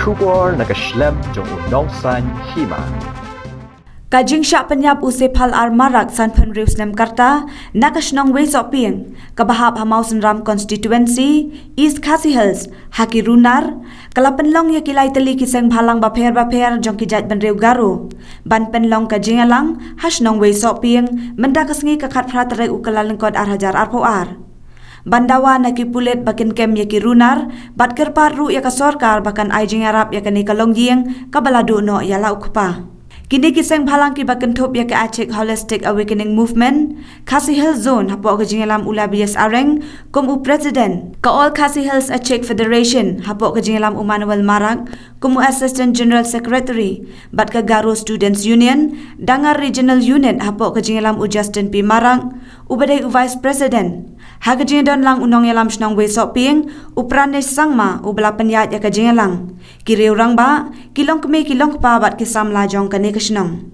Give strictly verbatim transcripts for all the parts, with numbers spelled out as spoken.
Khubor na ka shlem jong u nongsan hima. Ka jingshah pynïap u Sephal R Marak sanphew hynriew snem karta na ka shnong Weisohpieng, kaba hap ha Mawsynram Constituency, East Khasi Hills, ha ki runar, ka la pynlong ïa ki lai tylli ki seng bhalang bapher bapher jong ki jaitbynriew Garo ban pynlong ka jingïalang ha shnong Weisohpieng mynta ka sngi ka khatphra tarik u Kyllalyngkot ar hajar arphew ar. Ban dawa na ki pulit ba kin kem ïa ki runar bad kyrpad ruh ïa ka sorkar ba kan ai jingïarap ïa kane ka longïing kaba la duh noh ïa la u kpa. Kine ki seng bhalang kiba kynthup ïa ka Achik Holistic Awakening Movement Khasi Hills Zone hapoh ka jingïalam u Labias Areng kum u President, ka All Khasi Hills Achik Federation hapoh ka jingïalam u Manuel Marak kum u Assistant General Secretary, bad ka Garo Students Union Dangar Regional Unit hapoh ka jingïalam u Justin P Marak uba dei u Vice President. Ha ka jingdon lang u nongïalam shnong Weisohpieng u Pranesh Sangma uba la pynïaid ïa ka jingïalang, ki riew rangbah, ki longkmie ki longkpa bad ki samla jong kane ka shnong.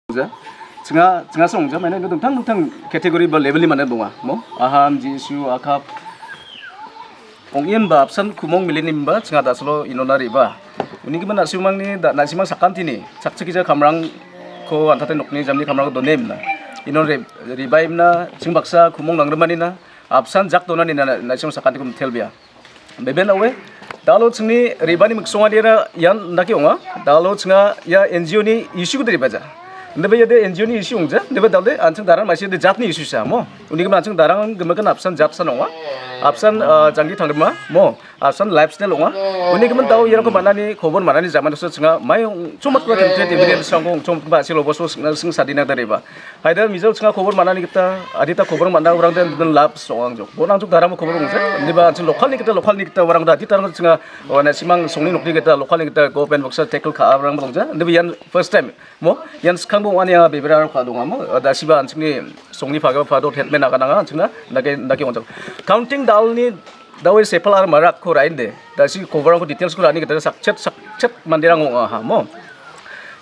Jnga, jnga song jnga mane dangtang dangtang category ba level ni mane bunga mo aham jisu akhap. Ong ien ba apsan kumong milenim ba jnga da solo inona riba. Uni ki mana siumang ni da na simang sakanti ni sakchiki ja kamrang ko antate nokni jamni kamrang ko donem na inon riba imna jingbaksa kumong nang remani na apsan jak dona ni na siumang sakanti kum thelbia. Beben awe dalo chingni riba ni miksong adira yan naki onga dalo chinga ya N G O ni issue ko riba ja. Ndebe ya de N G O ni issue ong ja ndebe dal de anching daran maisi de jat ni issue sa mo. Uni kemen anching daran gemekan apsan jat san onga apsan janggi thangrima mo apsan lifestyle onga. Uni kemen tau yarang ko manani khobor manani zaman so chinga mai ong chomat ko kente de biden sang ong chomat ba silo boso sing sadina dariba. Haida mizo chinga khobor manani kita adita khobor mana orang den den lap song jok. Bonang jok daram khobor ong se. Niba anching lokal ni kita lokal ni kita orang da adita orang chinga wana simang songni nokni kita lokal ni kita go pen baksa tackle kha orang bang ja. Niba yan first time mo yan skang bong wan ya bebera kha dong mo da siba anching ni songni phaga phado headman aga nanga anching na nake nake ong jok. Counting dal ni dawai sepal ar marak ko rain de da si khobor ko details ko rani kita sakchet sakchet mandirang ong ha mo.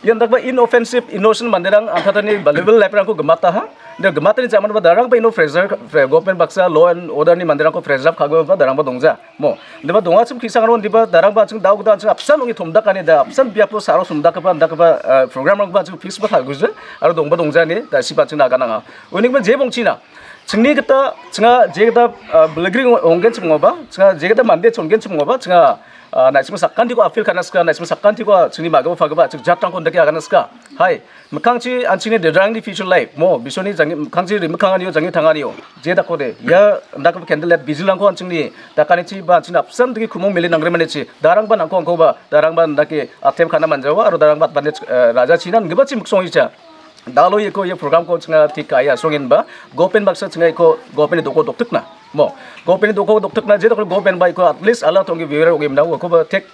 Yan dakba inoffensive innocent mandirang anthatani valuable life rang ko gemata ha. De gemata ni zaman ba darang ba ino pressure government baksa law and order ni mandirang ko pressure kha ba darang ba dongja mo. Deba donga chim kisang ron deba darang ba ching daw da ching apsan ongi thumdak ani da apsan biapo saro sumdak ba dak ba program rang ba ching fix ba kha guje aro dong ba dongja ni da si ba ching naga nanga. Unik ba je bong china. Chingni kita chinga je kita belagri onggen chim ngoba chinga je kita mande chonggen chim ngoba chinga na chim sakan tiko appeal kana ska na chim sakan tiko chingni maga phaga ba ching jatang kon daki agana ska. Hai mekang chi an chingni de drang di future life mo bisoni jangi mekang chi ri mekang anio jangi tang anio je da kode ya ndak candle light bijil lang ko an chingni da kani chi ba chingni apsan tiki khumong mili nangre mane chi darang ba nangko angko ba darang ba ndaki atem khana manjawa aro darang ba bande raja chinan geba chi meksong icha. Dalo ye ko ye program ko chinga thik ka ya songin ba gopen baksa chinga ko gopen doko doktuk na mo gopen doko doktuk na je doko gopen ba ko at least ala tong viewer ogim na ko ba thik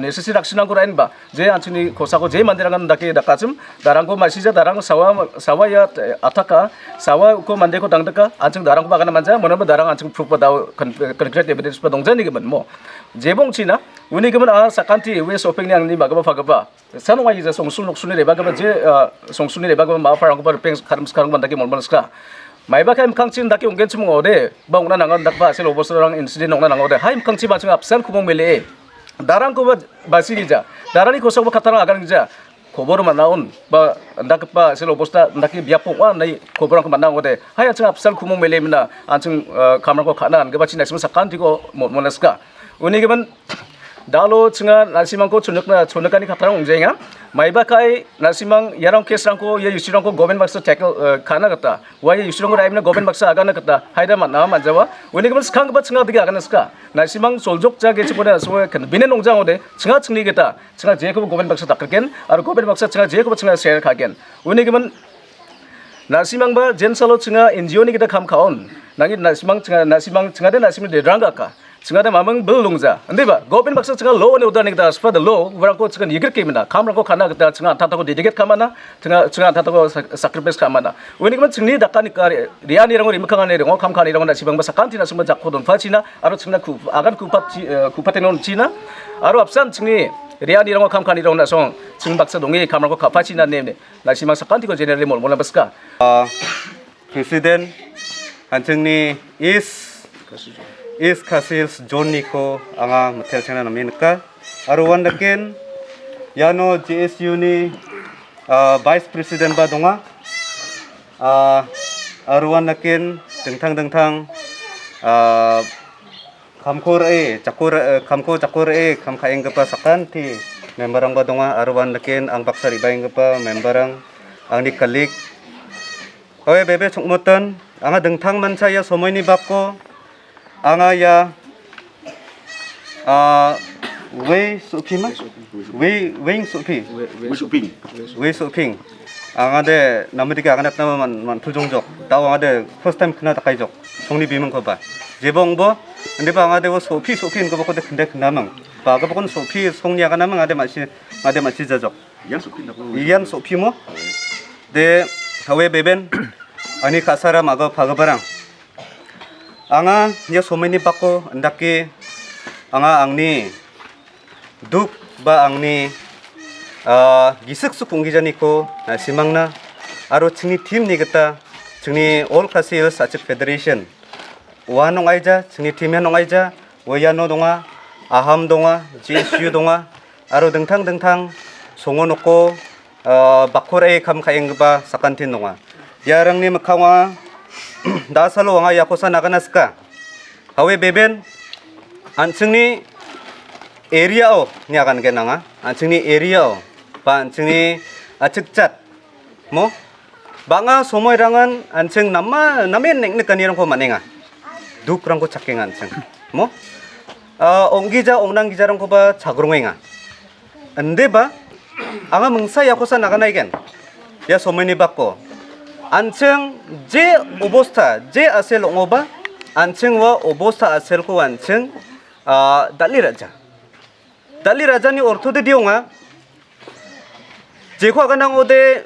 necessary action ko rain ba je anchini ko sako je mandirangan dake dakachim darang ko masija darang sawa sawa ya ataka sawa ko mande ko dangdaka anching darang ko bagana manja mona ba darang anching proof ba daw concrete evidence ba dongja ni gimen mo je bong china uni gimen a sakanti we soping ni angni ba gaba phagaba. San wai je song sun lok suni reba ga je song suni reba ga ma farang ba peng karam sekarang ban daki mon ban ska. Mai ba kai mkang chin daki ungen chim ngode ba ungna nangon dak ba sel obos rang incident ungna nangode hai mkang chi ba ching absent kumong mele. Darang ko ba basi gija darang ni kosok ba katarang agan gija. Khobor manaun ba dak ba sel obos ta daki biapung wa nai khobor ko manang ngode hai anching absent kumong mele mina anching kamrang ko khana an ga ba chin asim sakan tiko mon mon ska. Uni gimen Dalo chinga nasimang ko chunuk na chunuk ani khatarang ungjenga. Maiba kai nasimang yarang case rangko ya yusi rangko government baksa tackle khana kata. Wai yusi rangko raimna government baksa agana kata. Haida man nama manjawa. Uni gimen skang ba chinga diga agana ska. Nasimang soljok ja ge chipone so kan binen ungjang ode. Chinga chingni kata. Chinga je ko government baksa takrken. Ar government baksa chinga je ko chinga share khagen. Uni gimen Nasimang ba jen salo chinga N G O ni kita kham khaon. Nangi nasimang chinga nasimang chinga de nasimang de drang ka. Chinga de mamang bel lungja. Andi ba government baksa chinga law ni udah ni kita as per the law. Warang ko chinga yigir ke mina. Kham rang ko khana kita chinga antha ko dedicate khamana. Chinga chinga antha ko sacrifice khamana. Uni kemen chingni daka ni kari ria ni rango rimkang ni rango kham khani rango nasimang ba sakan tina sumba jak ko don fa china. Aro chinga ku agan ku pat kupat non china. Aro absent chingni ria ni rango kham khani rango nasong. Ching baksa dongi kham rang ko khapa china nem ne. Nasimang sakan tiko generally mol mol baska. President anchingni East East Khasi Hills Zone ni ko anga methel chana namin ka. Aru wan dakin, yano J S U ni, ah, Vice President ba donga. Ah, aru wan dakin, dingthang dingthang, ah, khamkur e, chakur, eh, khamkur chakur e, kham khaeng kapa sakan ti member ang ba donga, aru wan dakin, ang baksa ribaeng kapa member ang, ang ni kalik. Oe, bebe chukmotan, anga dingthang mancha ya somoi ni bako, anga ya, ah, wei supi ma? Wei, wei supi. Wei supi. Wei supi. Anga de, nama dika anga de nama man, man tujong jok. Tau anga de first time kena takai jok. Song ni bimang ko ba. Jebong bo, ande ba anga de wo supi, supi ko ba ko de kenda kenda mang. Ba ko ba kon supi, song ni anga nama anga de machi, anga de machi jajok. Ian supi mo. De, hawe beben, ani kasara mago pago barang. Anga ya somoi ni bako ndake anga angni duk ba angni, ah, gisik sukung gijani ko na simang na aro chingni team ni kata chingni All Khasi Hills Achik Federation. Wa nong aija, chingni team ya nong aija, wa ya no donga, Aham donga, J S U donga, aro dingthang dingthang, songo noko, ah, bakur e kham khaeng ba sakan tin donga. Ya rang ni makhawa, da salo anga ya kosa nagana ska. Hawe beben, an chingni area o, ni akan ke nanga, an chingni area o, pa an chingni achik chat, mo, ba nga somoi rangan, an ching nama, namen nek nek kani rang ko manenga. Duk rang ko chakeng an ching, mo. Ah, ong gija, ong nang gija rang ko ba chagrung enga. Ande ba, anga mengsa ya kosa naganai ken. Ya somoi ni bako. Ancheng je obosta, je ase longo ba, ancheng wa obosta asel ko ancheng, ah, dali raja. Dali raja ni ortho de dionga. Je ko aganang ode,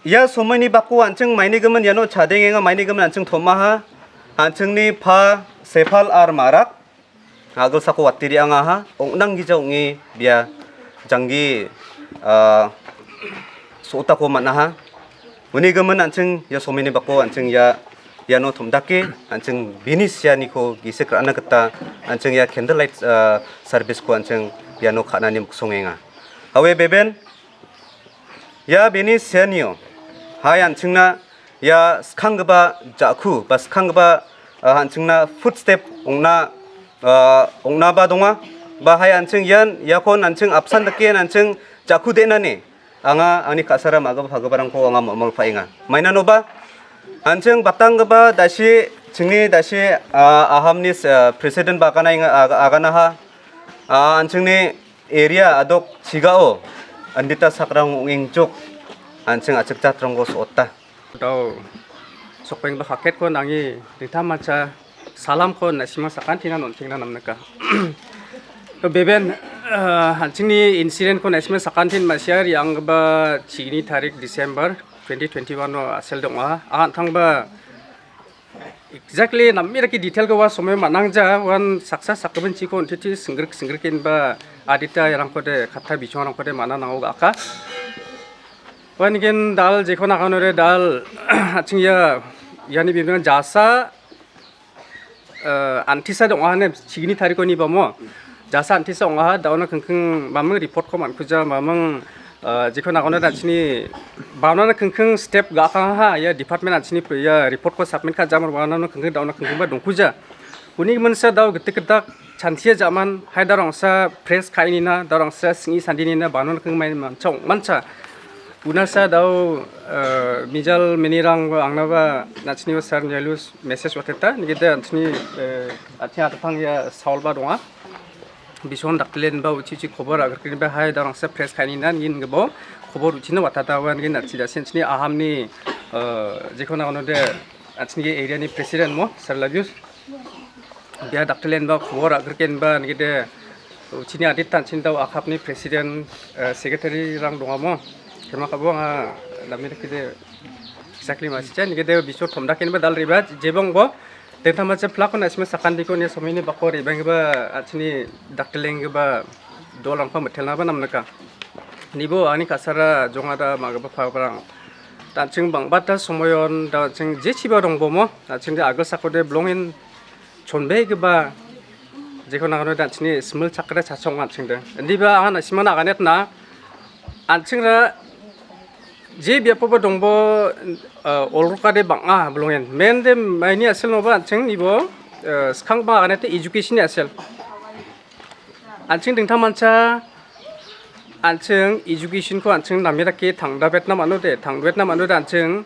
ya somoi ni bako ancheng maini gemen ya no chadeng enga maini gemen ancheng thoma ha. Ancheng ni pa sefal ar marak. Agel sako watiri anga ha, ong nang gija ongi bia janggi, ah, sota ko mana ha. Uni gemen anching ya somini bako anching ya, ya no thum dake, anching bini sia ni ko gisik rana keta, anching ya candlelight, ah, service ko anching ya no khana ni muksong enga. Awe beben, ya bini sia nio, hai anching na, ya skhang ba jakhu, ba skhang ba, ah, anching na footstep ongna, ah, ongna ba donga, ba hai anching yan, ya kon anching apsan dake anching jakhu de na ne. Anga, ani kasara ma ga ba ga barang ko anga mol mol pa inga. Maina no ba, anching batang ba dasi, chingni dasi, ah, aham ni, ah, president ba kana inga, ah, agana ha. Ah, anching ni area adok chiga o. Andita sakrang unging juk. Anching achik chat rong go sota. Dau sokpeng ba haket ko nangi dingtham macha salam ko na sima sakan tina non tingna namnaka. To beben, eh, anching ni incident ko na sima sakan tin masyar yang ba chini tarik December twenty twenty-one no asel dong ah. An thang ba exactly namira ki detail ko wa somoi manang ja wan saksa sakben chi ko titi singrik singrik in ba adita yang ko de kata bichong ko de mana nang ga ka. Wan gen dal je ko na kano re dal aching ya yani bibina jasa, eh, antisa dong ah ne chini tari ko ni ba mo. Jasa antisa ong ah dauna kengkeng mamang report ko man kuja mamang, eh, je ko na kano da chini bauna kengkeng step ga ka ha ya department an chini ya report ko submit ka jamar bauna kengkeng dauna kengkeng ba dong kuja. Kuni mensa dau getik gedak chansia jaman hai darong sa press kai nina darong sa singi sandi nina banon keng main manchong mancha. Una sa dau, eh, mijal menirang angna ba nachni sar nyalus message wateta nigida nachni, eh, atia tatang ya saul ba donga. Bison daklen ba uchi uchi khobor agar kini ba hai darong sa press kai nina ngin gebo khobor uchi na watata wan ngin nachi dasin chni aham ni, eh, jikona ono de achni area ni president mo sar labius. Bia daktilen ba khubor a gerken ba ngi de chini adit tan chin dau akhap ni president, eh, secretary rang dong amo. Kema kabo nga dami de kide exactly ma chicha ngi de bicho thom dakin ba dal riba jebong bo. Tenta ma che plak na sima sakan diko ni somini bako ribeng ba achni daktilen ba dol ang pa metel na ba nam naka. Nibo ani kasara jong ada maga ba pha barang. Tanching bang bata somoyon tanching je chiba dong bomo tanching de agel sako de blongin Chonbe kiba jekon na kano dan chini smil chakre chachong an ching de. Ndi ba an simana kanet na an ching ra je bia po ba dongbo, eh, olruka de bang ah belongen. Men de maini asel no ba an ching ibo, eh, skang ba kanet education asel. An ching ding thaman cha an ching education ko an ching namira ke thang da bet nam anu de, thang bet nam anu de an ching.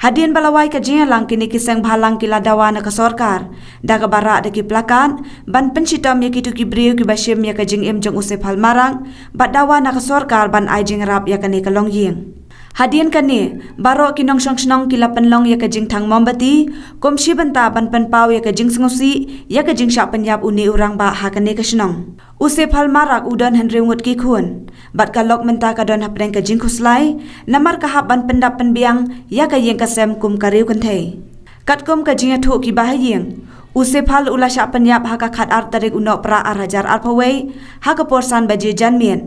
Hadien ba la wai ka jingïalang kine ki seng bhalang ki la dawa na ka sorkar da kaba rah da ki plakat ban pynshitom ïa kito ki briew kiba shim ïa ka jingim jong u Sephal Marak bad dawa na ka sorkar ban ai jingïarap ïa kane ka longïing. Hadien kane baroh ki nongshong shnong ki la pynlong ïa ka jingthang mombati kum shi bynta ban pynpaw ïa ka jingsngewsih ïa ka jingshah pynïap une u rangbah ha kane ka shnong. U Sephal Marak u don hynriew ngut ki khun bad ka lok mynta ka don hapdeng ka jingkhuslai namar ka hap ban pyndap pynbiang ïa ka ïing ka sem kum ka riew kynthei. Katkum ka jingïathuh kiba ha ïing, u Sephal u la shah pynïap ha ka khatar tarik u Nohprah ar hajar arphew wei ha ka por san baje janmiet,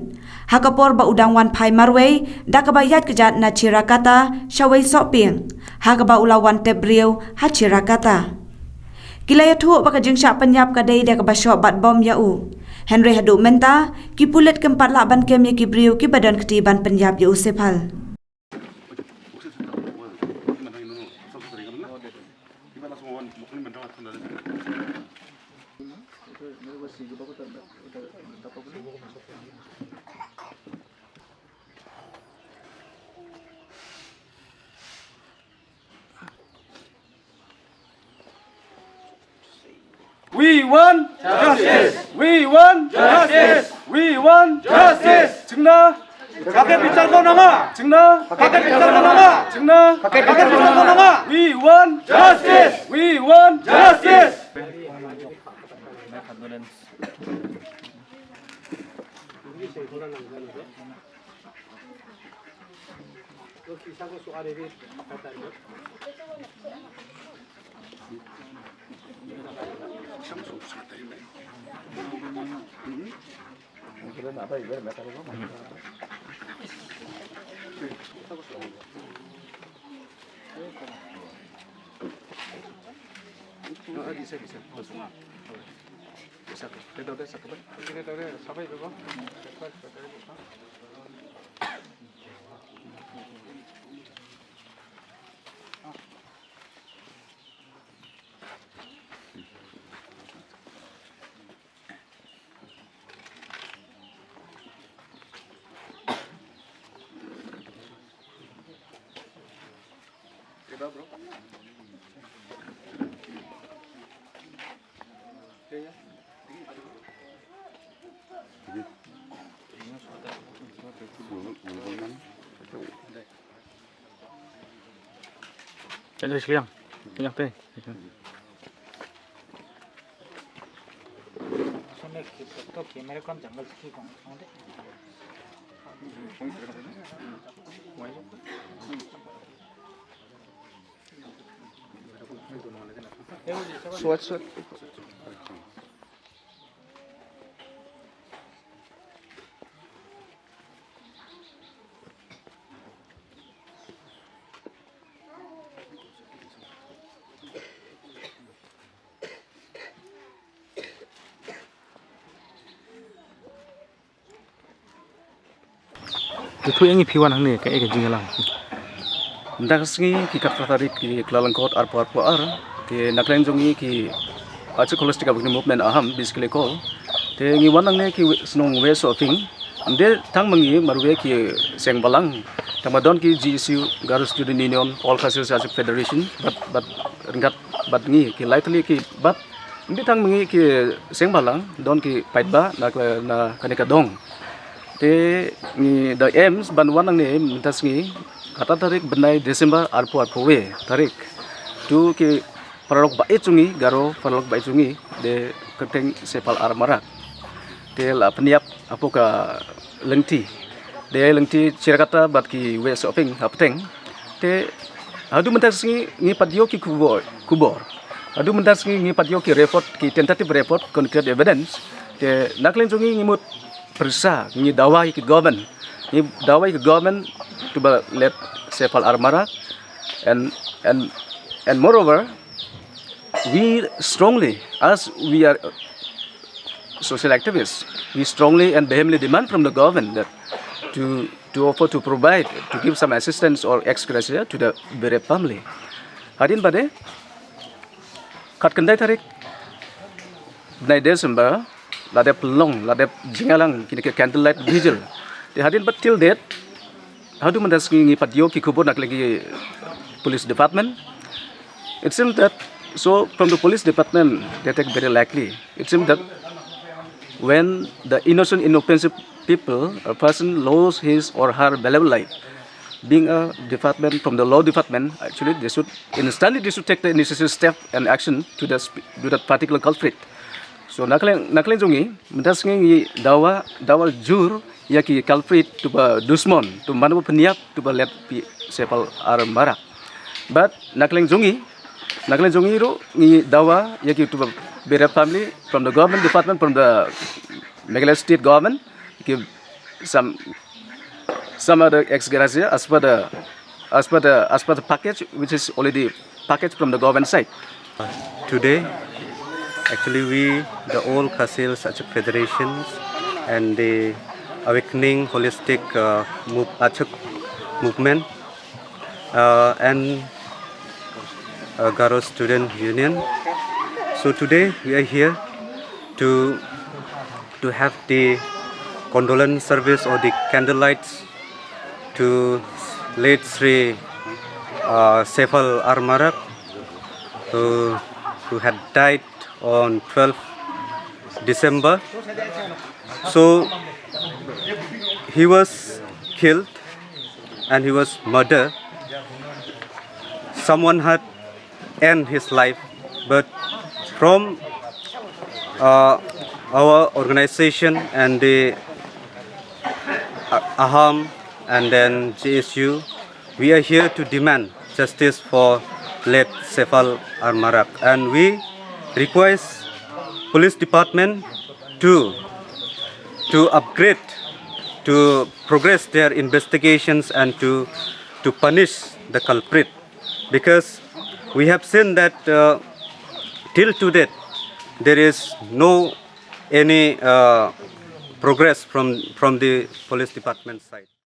ha ka por ba u dang wan phai marwei da kaba ïaid kjat na Chirakata sha Wei Sohpieng, ha kaba u la wan tep briew ha Chirakata. Ki la ïathuh ba ka jingshah pynïap ka dei da kaba shoh bat bom ïa u. Hynrei haduh mynta ki pulit kim pat lah ban kem ïa ki briew kiba don kti ban pynïap ïa u Sephal. We want justice. We want justice. We want justice. Chingna. Kake bichar ko nama? Chingna. Kake bichar ko nama? Chingna. Kake bichar ko nama? We want justice. We want justice. Chalo, sige lang. Sige lang, te. Sige lang. Suwat, suwat. Te tu ïa ngi phi wan hangne kaei ka jingïalang? Mynta ka sngi ki khatphra tarik ki Kyllalyngkot arphew arphew ar, te na kylleiñ jong ngi ki Achik Holistic Awakening Movement Aham, basically call. Te ngi wan hangne ki shnong West Sohphieng. Ym dei tang ma ngi marwei ki seng bhalang. Tang ba don ki G S U, Garo Student Union, All Khasi Hills Achik Federation, bad, bad ryngkat bad ngi ki lai tylli ki bad Ym dei tang ma ngi ki seng bhalang, don ki paidbah na, na kane ka dong. Te ngi da em ban wan hangne mynta sngi, kata tarik bnai December arphew arphew wei tarik. Tu ki paralok ba ïeit jong ngi, Garo paralok ba ïeit jong ngi, de kyrteng Sephal R Marak. Te la pynïap hapoh ka lynti. Dei lynti Chirakata bad ki West Sohphieng hapdeng. Te haduh mynta sngi ngi pat ïoh ki khubor, khubor. Haduh mynta sngi ngi pat ïoh ki report, ki tentative report, concrete evidence. Te na kylleiñ jong ngi ngi mut pyrsa, ngi dawa ïa ki government. Ngi dawa ïa ki government to ba let Sephal R Marak. And, and, and moreover, We strongly, as we are social activists, we strongly and vehemently demand from the government that to to offer to provide, to give some assistance or ex gratia to the bereaved family. Hadien ba dei khatkhyndai tarik bnai December la dep long, la dep jingïalang kine ki candlelight vigil. Te hadien ba till date, haduh mynta sngi ngi pat ïoh ki khubor na ka liang ki police department. It seems that, so from the police department, they take very likely. It seems that when the innocent, inoffensive people, a person lose his or her valuable life, being a department from the law department, actually they should instantly, they should take the necessary step and action to the sp- to that particular culprit. So na ka liang, na ka liang jong ngi, mynta sngi ngi dawa, dawa jur ïa ki culprit, to ba dusmon, to mano ba pynïap to ba late P Sefal R Marak. But na ka liang jong ngi, na ka liang jong ngi ruh ngi dawa ïa ki to ba bereaved family from the government department, from the Meghalaya state government, ki some some other ex gratia as per the as per the as per the package which is already packaged from the government side. Today, actually, we, the all Khasi Hills Achuk Federations and the Awakening Holistic uh, Move, Achuk Movement uh, and uh, Garo Student Union. So today we are here to to have the condolence service or the candlelights to late Sri uh, Sefal R Marak, who, who had died on twelfth December. So he was killed and he was murdered. Someone had end his life, but from uh, our organization and the uh, AHAM and then J S U, we are here to demand justice for late Sefal Armarak, and we request police department to to upgrade, to progress their investigations and to to punish the culprit, because we have seen that uh, till to date there is no any uh, progress from from the police department side.